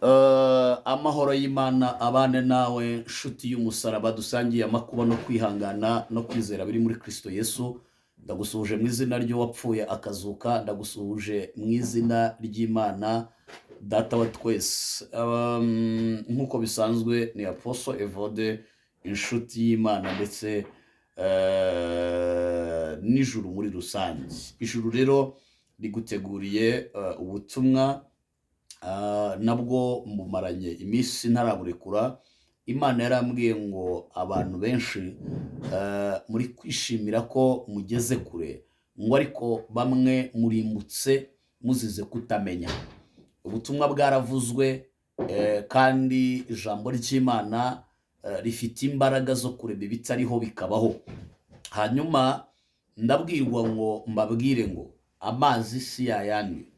Amahoro y'Imana abane nawe, nshuti y'umusaraba dusangiye amakuba no kwihangana no kwizera biri muri Kristo Yesu. Ndagusuhuje mu izina ry'uwapfuye akazuka, ndagusuhuje mu izina ry'Imana Data wa twese. Nk'uko bisanzwe ni Apostle Evode, inshuti y'Imana ndetse n'ijuru muri rusange. Ijuru rero riguteguriye ubutumwa, nabwo mumaranye iminsi ntaraburekura. Imana yarambwiye ngo abantu benshi muri kwishimira ko mugeze kure, ngo ariko bamwe murimbutse muzize kutamenya. Ubutumwa bwaravuzwe, kandi ijambo ry'Imana rifite imbaraga zo kurema ibitariho bikabaho. Hanyuma ndabwirwa ngo mbabwire ngo amazi si yayandi,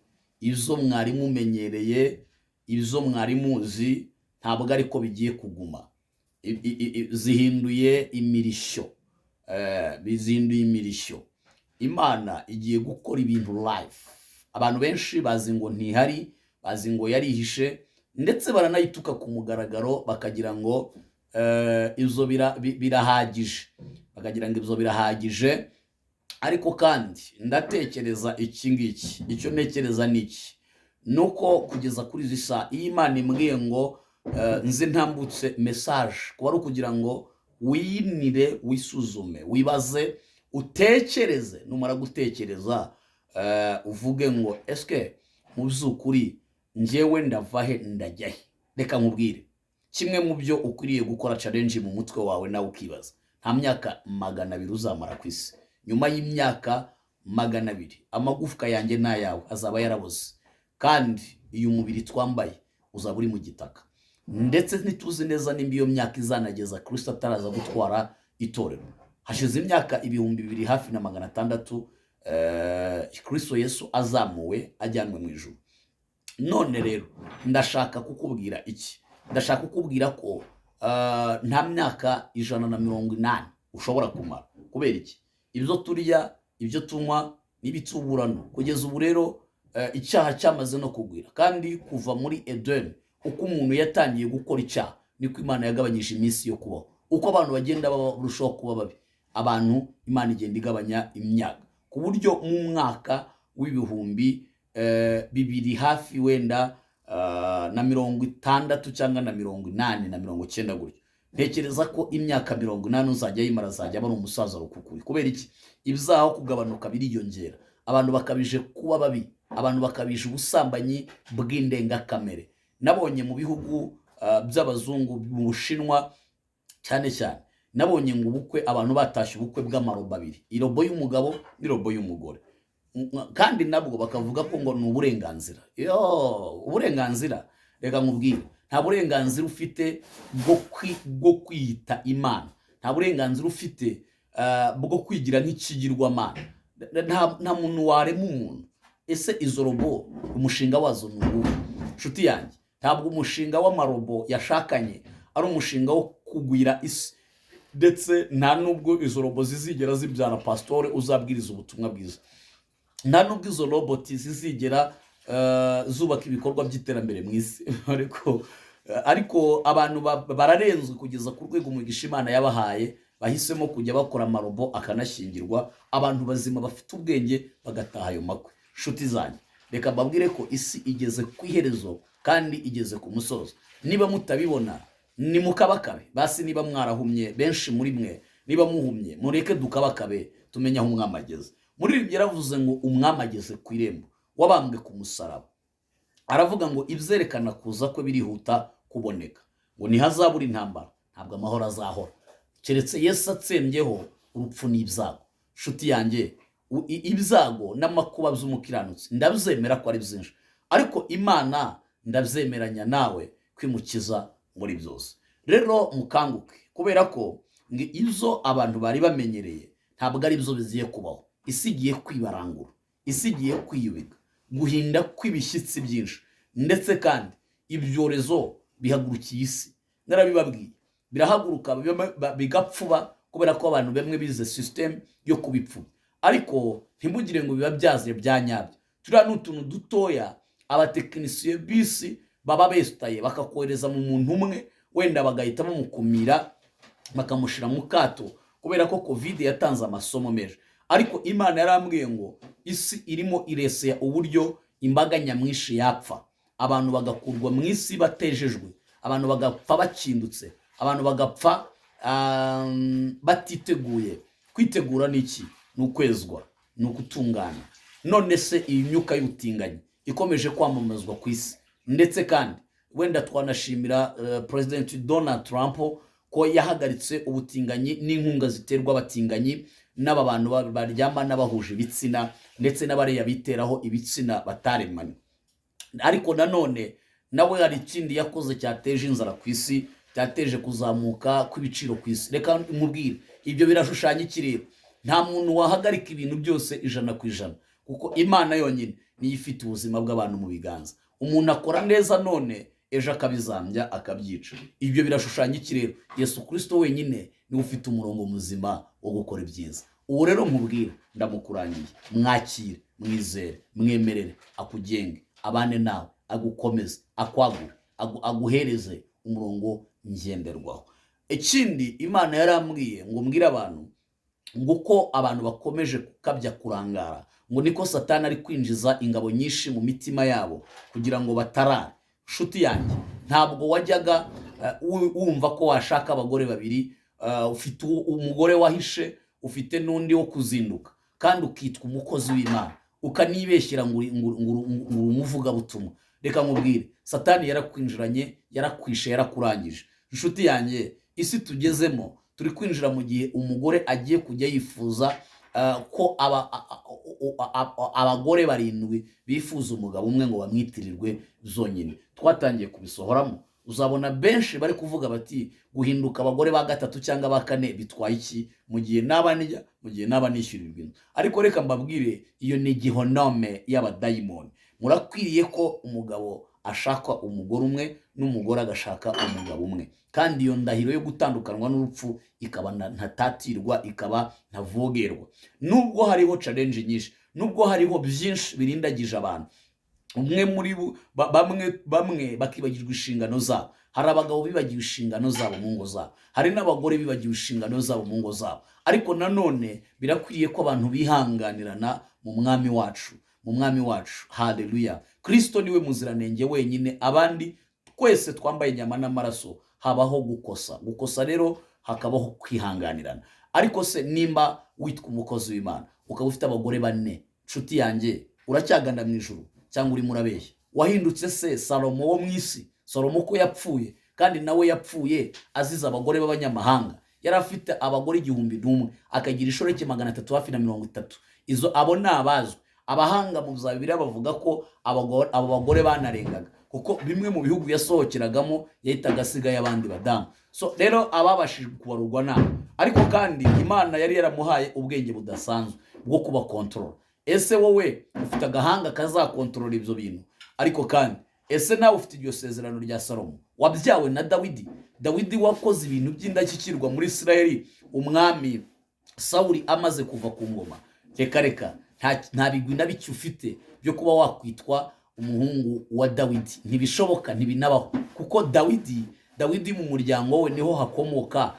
ibyo mwari mumenyereye, ibyo mwari muzi, ntabwo ariko bigiye kuguma. Zihinduye imirishyo, bizinduye imirishyo. Imana igiye gukora ibintu live. Abantu benshi bazi ngo ntihari, bazi ngo yarihishe, ndetse baranayituka ku mugaragaro, bakagira ngo ibyo birahagije, bakagira ngo ibyo birahagije. Ariko kandi ndatekereza iki ngiki, icyo ntekereza ni iki: ni uko kugeza kuri izi saha, iyo Imana imbwiye ngo nze ntambutse message, kuba ari ukugira ngo wiyinire, wisuzume, wibaze, utekereze. Numara gutekereza, uvuge ngo eske mu by'ukuri njyewe ndava he, ndajya he? Reka nkubwire kimwe mu byo ukwiriye gukora challenge mu mutwe wawe, nawe ukibaza. Nta myaka 200 uzamara ku isi. Nyuma y'imyaka 200, amagufwa yanjye n'ayawe azaba yaraboze, kandi uyu mubiri twambaye uzaba uri mu gitaka. Ndetse ntituzi neza nimba iyo myaka izanageza Kristo ataraza gutwara itorero. Hashize imyaka 2000 hafi na 600, Kristo Yesu azamuwe ajyanwe mu ijuru. None rero ndashaka kukubwira iki? Ndashaka kukubwira ko nta myaka 180 ushobora kumara. Kubera iki? Ibyo turya, ibyo tunywa n'ibituburano. Kugeza ubu rero icyaha cyamaze no kugwira, kandi kuva muri Edeni, uko umuntu yatangiye gukora icyaha niko Imana yagabanyije iminsi yo kubaho. Uko abantu bagenda barushaho kuba babi, abantu Imana igenda igabanya imyaka, ku buryo mu mwaka w'ibihumbi bibiri hafi wenda na 60 cyangwa na 80 na 90 gutyo, ntekereza ko imyaka 80 uzajya yimara azajya aba ari umusaza rukukuri. Kubera iki? Ibyaha kugabanuka biriyongera, abantu bakabije kuba babi, abantu bakabije ubusambanyi bw'indengakamere. Nabonye mu bihugu by'abazungu, mu Bushinwa cyane cyane, nabonye ngo ubukwe, abantu batashye ubukwe bw'amarobo abiri, irobo y'umugabo n'irobo y'umugore, kandi nabwo bakavuga ko ngo ni uburenganzira. Yo, uburenganzira! Reka nkubwire, nta burenganzira ufite bwo kwiyita Imana, nta burenganzira ufite bwo kwigira nk'ikigirwamana. Nta muntu warema umuntu. Ese izo robo umushinga wazo ni uwuhe, nshuti yanjye? Ntabwo umushinga w'amarobo yashakanye ari umushinga wo kugwira isi, ndetse nta nubwo izo robo zizigera zibyara pasitore uzabwiriza ubutumwa bwiza. Nta nubwo izo roboti zizigera zubaka ibikorwa by'iterambere mu isi. Ariko abantu bararenzwe kugeza ku rwego umugisha Imana yabahaye bahisemo kujya bakora amarobo akanashyingirwa, abantu bazima bafite ubwenge bagataha ayo makwe. Nshuti zanjye, reka mbabwire ko isi igeze ku iherezo kandi igeze ku musozo. Niba mutabibona ni mukabakabe basi. Niba mwarahumye, benshi muri mwe niba muhumye, mureke dukabakabe tumenye aho umwami ageze. Muririmbyi yaravuze ngo umwami ageze ku irembo, wabambwe ku musaraba. Aravuga ngo ibyerekana kuza kwe birihuta kuboneka, ngo ntihazabura intambara, ntabwo amahoro azahora keretse Yesu atsembyeho urupfu n'ibyago. Nshuti yanjye, ibyago n'amakuba by'umukiranutsi ndabyemera ko ari byinshi, ariko Imana ndabyemeranya nawe kwimukiza muri byose. Rero mukanguke, kubera ko ngo ibyo abantu bari bamenyereye ntabwo ari byo bigiye kubaho. Isi igiye kwibarangura, isi igiye kwiyubika, guhinda kw'ibishyitsi byinshi, ndetse kandi ibyorezo bihagurukiye isi. Narabibabwiye, birahaguruka bigapfuba, kubera ko abantu bamwe bize system yo kubipfuba. Ariko ntimugire ngo biba byaze bya nyabyo. Turiya ni utuntu dutoya abatekinisiye b'isi Baba besitaye bakakohereza mu muntu umwe, wenda bagahita bamukumira, bakamushyira mu kato, kubera ko COVID yatanze amasomo menshi. Ariko Imana yarambwiye ngo isi irimo ireseya uburyo imbaga nyamwinshi yapfa, abantu bagakurwa mu isi batejejwe, abantu bagapfa bakindutse, abantu bagapfa batiteguye. Kwitegura ni iki? Ni ukwezwa, ni ugutungana. None se iyi myuka y'ubutinganyi ikomeje kwamamazwa ku isi, ndetse kandi wenda twanashimira President Donald Trump ko yahagaritse ubutinganyi n'inkunga ziterwa abatinganyi n'aba bantu baryama n'abahuje ibitsina, ndetse n'abariya biteraho ibitsina bataremanywe. Ariko nanone nawe hari ikindi yakoze cyateje inzara ku isi, cyateje kuzamuka kw'ibiciro ku isi. Reka nkubwire, ibyo birashushanya ikirere. Nta muntu wahagarika ibintu byose 100%, kuko Imana yonyine niyo ifite ubuzima bw'abantu mu biganza. Umuntu akora neza none, ejo akabizambya, akabyica. Ibyo birashushanya ikirere. Yesu Kirisito wenyine niwe ufite umurongo muzima wo gukora ibyiza. Uwo rero nkubwira, ndamukurangiye, mwakire, mwizere, mwemerere akugenge, abane nawe, agukomeze, akwagure, aguhereze umurongo ngenderwaho. Ikindi Imana yarambwiye ngo mbwire abantu ngo uko abantu bakomeje gukabya kurangara, ngo niko Satani ari kwinjiza ingabo nyinshi mu mitima yabo kugira ngo batarare. Nshuti yanjye, ntabwo wajyaga wumva ko washaka abagore babiri, ufite umugore wahishe, ufite n'undi wo kuzinduka, kandi ukitwa umukozi w'Imana, ukanibeshyira ngo uri umuvugabutumwa. Reka nkubwire, Satani yarakwinjiranye, yarakwishe, yarakurangije. Inshuti yanjye, isi tugezemo, turi kwinjira mu gihe umugore agiye kujya yifuza ko abagore barindwi bifuza umugabo umwe ngo bamwitirirwe zonyine. Twatangiye kubisohoramo. Uzabona benshi bari kuvuga bati guhinduka abagore ba gatatu cyangwa ba kane bitwaye iki, mu gihe naba nijya, mu gihe naba nishyurirwa inzu? Ariko reka mbabwire, iyo ni igihonome y'abadayimoni. Murakwiriye ko umugabo ashaka umugore umwe n'umugore agashaka umugabo umwe, kandi iyo ndahiro yo gutandukanywa n'urupfu ikaba ntatatirwa, ikaba ntavogerwa. Nubwo hariho challenge nyinshi, nubwo hariho byinshi birindagije abantu, umwe muri bo, bamwe bakibagirwa inshingano zabo. Hari abagabo bibagiwe inshingano zabo mu ngo zabo, hari n'abagore bibagiwe inshingano zabo mu ngo zabo. Ariko nanone birakwiriye ko abantu bihanganirana mu Mwami wacu, mu Mwami wacu. Haleluya! Kristo niwe muziranenge wenyine, abandi twese twambaye inyama n'amaraso habaho gukosa. Gukosa rero hakabaho kwihanganirana. Ariko se nimba witwa umukozi w'Imana ukaba ufite abagore bane, nshuti yanjye, uracyaganda mu ijuru cyangwa urimo urabeshya? Wahindutse se Salomo wo mu isi? Salomo ko yapfuye, kandi nawe yapfuye azize abagore b'abanyamahanga. Yari afite abagore 1001, akagira inshoreke 300 hafi na 30. Izo abo ni abazwi. Abahanga mu bya Bibiliya bavuga ko abo bagore banarengaga, kuko bimwe mu bihugu yasohokeragamo yahitaga asigayo abandi badamu. So rero ababashije kubarurwa nabo. Ariko kandi Imana yari yaramuhaye ubwenge budasanzwe bwo kubakontorora. Ese wowe ufite agahanga kazakontorora ibyo bintu? Ariko kandi ese nawe ufite iryo sezerano rya Salomo? Wabyawe na Dawidi, Dawidi wakoze ibintu by'indashyikirwa muri Isirayeli, umwami Sawuli amaze kuva ku ngoma. Reka reka, nta bigwi na bike ufite byo kuba wakwitwa umuhungu wa Dawidi. Ntibishoboka, ntibinabaho, kuko Dawidi mu muryango we niho hakomoka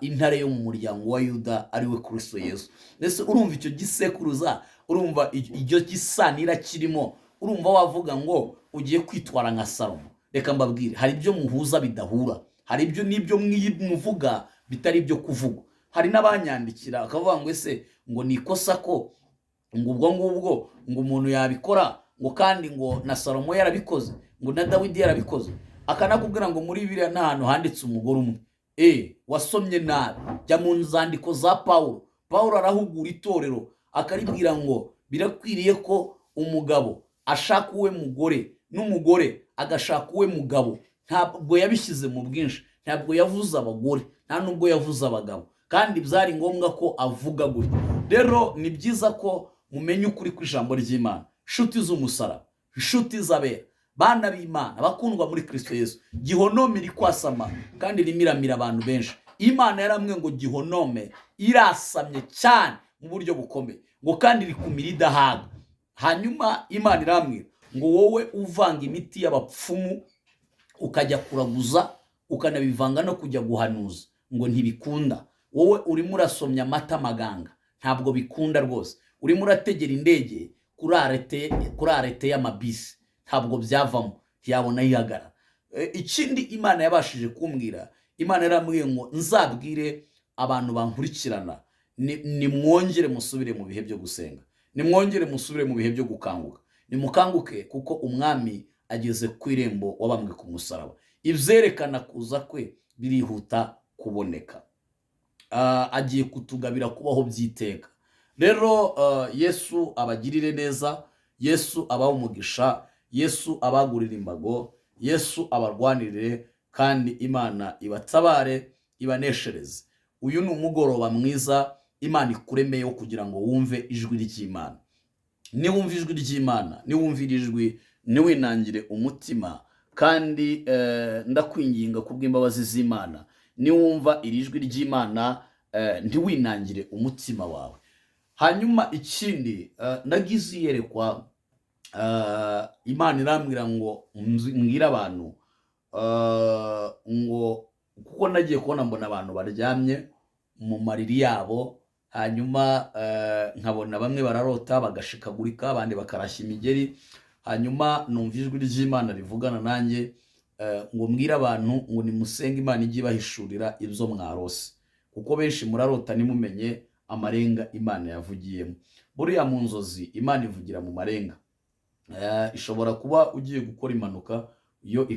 intare yo mu muryango wa Yuda, ari we Kristo Yesu. Mbese urumva icyo gisekuruza, urumva iryo gisanira kirimo, urumva wavuga ngo ugiye kwitwara nka Salomo? Reka mbabwire, hari ibyo muhuza bidahura, hari ibyo n'ibyo muvuga bitari ibyo kuvugwa. Hari n'abanyandikira bakavuga ngo ese ngo ni ikosa ko ngo ubwo ngubwo ngo umuntu yabikora, ngo kandi ngo na Salomo yarabikoze, ngo na Dawidi yarabikoze. Akanakubwira ngo muri Bibiliya nta hantu handitse umugore umwe. Wasomye nabi, jya mu nzandiko za Pawulo. Pawulo arahugura itorero akaribwira ngo birakwiriye ko umugabo ashaka uwe mugore n'umugore agashaka uwe mugabo. Ntabwo yabishyize mu bwinshi, ntabwo yavuze abagore, nta nubwo yavuze abagabo, kandi byari ngombwa ko avuga gutya. Rero ni byiza ko mumenye ukuri kw'ijambo ry'Imana. Nshuti z'umusaraba, nshuti z'abera, bana b'Imana bakundwa muri Kristo Yesu, gihonome iri kwasama kandi irimo iramira abantu benshi. Imana yaramwe ngo gihonome irasamye cyane mu buryo bukomeye, ngo kandi iri kumira idahaga. Hanyuma Imana irambwira Ngo wowe uvanga imiti y'abapfumu, ukajya kuraguza, ukanabivanga no kujya guhanuza, ngo ntibikunda. Wowe urimo urasomya amata amaganga, ntabwo bikunda rwose. Urimo urategera indege kuri arrêt y'amabisi, ntabwo byavamo, ntiyabona aho ihagarara. Ikindi Imana yabashije kumbwira, Imana yarambwiye ngo nzabwire abantu bankurikirana: nimwongere musubire mu bihe byo gusenga, nimwongere musubire mu bihe byo gukanguka, nimukanguke kuko Umwami ageze ku irembo wabambwe ku musaraba. Ibyerekana kuza kwe birihuta kuboneka. Agiye kutugabira kubaho by'iteka. Rero Yesu abagirire neza, Yesu abahe umugisha, Yesu abagurire imbago, Yesu abarwanirire, kandi Imana ibatabare, ibaneshereze. Uyu ni umugoroba mwiza Imana ikuremeyeho kugira ngo wumve ijwi ry'Imana. Niwumva ijwi ry'Imana, niwumvira ijwi, ntiwinangire umutima. Kandi ndakwinginga kubw'imbabazi z'Imana, niwumva iri jwi ry'Imana, ntiwinangire umutima wawe. Hanyuma ikindi, nagize iyerekwa, Imana irambwira ngo mbwire abantu ngo kuko nagiye kubona mbona abantu baryamye mu mariri yabo, hanyuma nkabona bamwe bararota bagashikagurika, abandi bakarashya imigeri. Hanyuma numva ijwi ry'Imana rivugana nanjye ngo mbwire abantu ngo nimusenge Imana ijye ibahishurira ibyo mwarose, kuko benshi murarota ntimumenye amarenga Imana yavugiyemo. Buriya mu nzozi Imana ivugira mu marenga. Ishobora kuba ugiye gukora impanuka, yo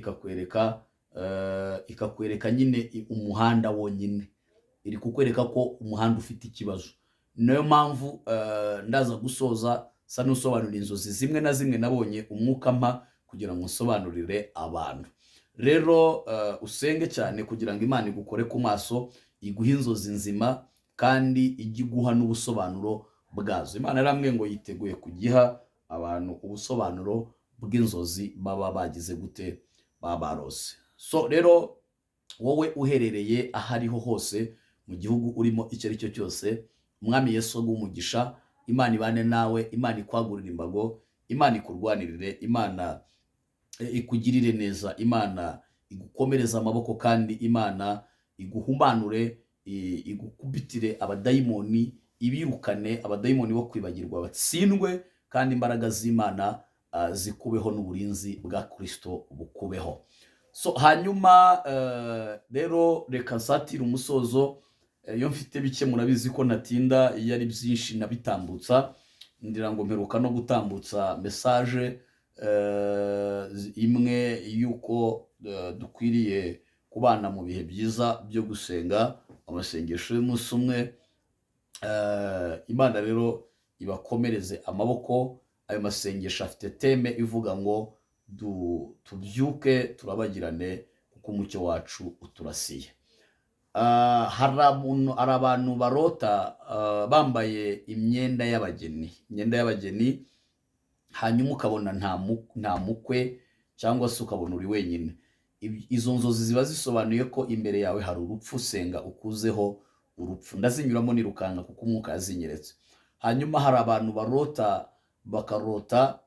ikakwereka nyine umuhanda wonyine, iri kukwereka ko umuhanda ufite ikibazo. Niyo mpamvu ndaza gusoza sa n'usobanura inzozi zimwe na zimwe nabonye umwuka mpa kugira ngo nsobanurire abantu. Rero usenge cyane kugira ngo Imana igukore ku maso, iguhe inzozi nzima, kandi ijye iguha n'ubusobanuro bwazo. Imana yarambwiye ngo yiteguye kugiha abantu ubusobanuro bw'inzozi baba bagize gute, baba barose. So rero wowe uherereye aho ariho hose mu gihugu urimo icyo ari cyo cyose, Umwami Yesu aguhe umugisha, Imana ibane nawe, Imana ikwagurire imbago, Imana ikurwanirire, Imana ikugirire neza, Imana igukomereze amaboko, kandi Imana iguhumanure, igukubitire abadayimoni, ibirukane abadayimoni bo kwibagirwa batsindwe, kandi imbaraga z'Imana zikubeho n'uburinzi bwa Kristo bukubeho. So hanyuma rero reka nsatire umusozo. Iyo mfite bike murabizi ko ntatinda, iyo ari byinshi nabitambutsa. Ngira ngo mperuka no gutambutsa message imwe y'uko dukwiriye kubana mu bihe byiza byo gusenga amasengesho y'umunsi umwe. Imana rero ibakomereze amaboko. Ayo masengesho afite thème ivuga ngo tubyuke turabagirane kuko umucyo wacu uturasiye. Hari abantu barota bambaye imyenda y'abageni, imyenda y'abageni, hanyuma ukabona nta mukwe, cyangwa se ukabona uri wenyine. Izo nzozi ziba zisobanuye ko imbere yawe hari urupfu. Senga ukuzeho urupfu. Ndazinyuramo nirukanka kuko umwuka yazinyeretse. Hanyuma hari abantu barota, bakarota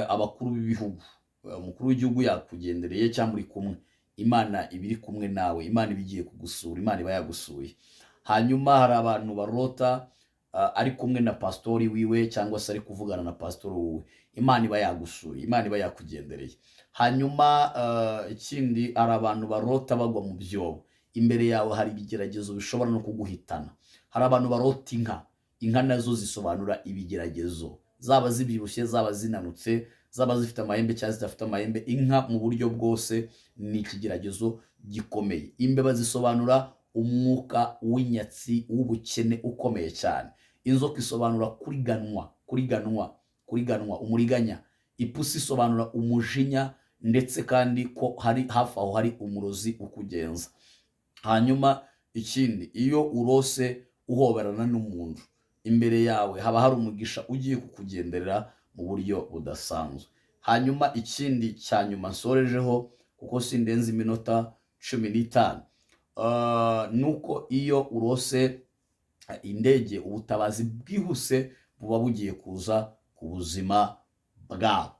abakuru b'ibihugu. Umukuru w'igihugu yakugendereye cyangwa uri kumwe, Imana iba iri kumwe nawe, Imana iba igiye kugusura, Imana iba yagusuye. Hanyuma hari abantu barota ari kumwe na pasitori wiwe, cyangwa se ari kuvugana na pasitori wiwe, Imana iba yagusuye, Imana iba yakugendereye. Hanyuma ikindi, hari abantu barota bagwa mu byobo. Imbere yawe hari ibigeragezo bishobora no kuguhitana. Hari abantu barota inka. Inka nazo zisobanura ibigeragezo, zaba zibyibushye, zaba zinanutse, zaba zifite amahembe cyangwa zidafite amahembe, inka mu buryo bwose ni ikigeragezo gikomeye. Imbeba zisobanura umwuka w'inyatsi, w'ubukene ukomeye cyane. Inzoka isobanura kuriganwa, kuriganwa, kuriganwa, umuriganya. Ipusi isobanura umujinya, ndetse kandi ko hari hafi aho hari umurozi ukugenza. Hanyuma ikindi, iyo urose uhoberana n'umuntu, imbere yawe haba hari umugisha ugiye kukugenderera mu buryo budasanzwe. Hanyuma ikindi cya nyuma nsorejeho, kuko sindenze iminota 15, nuko iyo urose indege, ubutabazi bwihuse buba bugiye kuza ku buzima bwawe.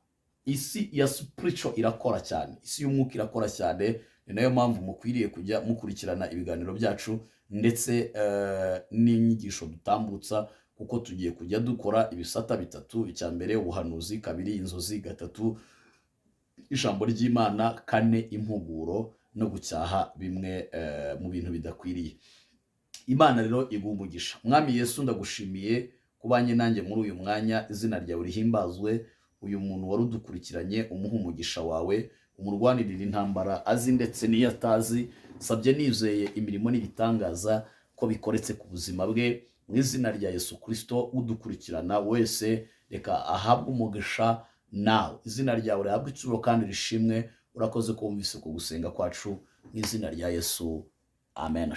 Isi ya spiritual irakora cyane, isi y'umwuka irakora cyane. Ni nayo mpamvu mukwiriye kujya mukurikirana ibiganiro byacu ndetse n'inyigisho dutambutsa, kuko tugiye kujya dukora ibisata bitatu: icya mbere ubuhanuzi, kabiri inzozi, gatatu ijambo ry'Imana, kane impuguro no gucyaha bimwe mu bintu bidakwiriye. Imana rero iguha umugisha. Mwami Yesu, ndagushimiye kubanye nanjye muri uyu mwanya. Izina ryawe rihimbazwe. Uyu muntu wari udukurikiranye, umuha umugisha wawe, umurwanirira intambara azi ndetse n'iyo atazi. Sabye nizeye imirimo n'ibitangaza ko bikoretse ku buzima bwe, mu izina rya Yesu Kirisito. Udukurikirana wese, reka ahabwe umugisha nawe. Izina ryawe rihabwe icyubahiro kandi rishimwe. Urakoze ko wumvise ku gusenga kwacu, mu izina rya Yesu, amen.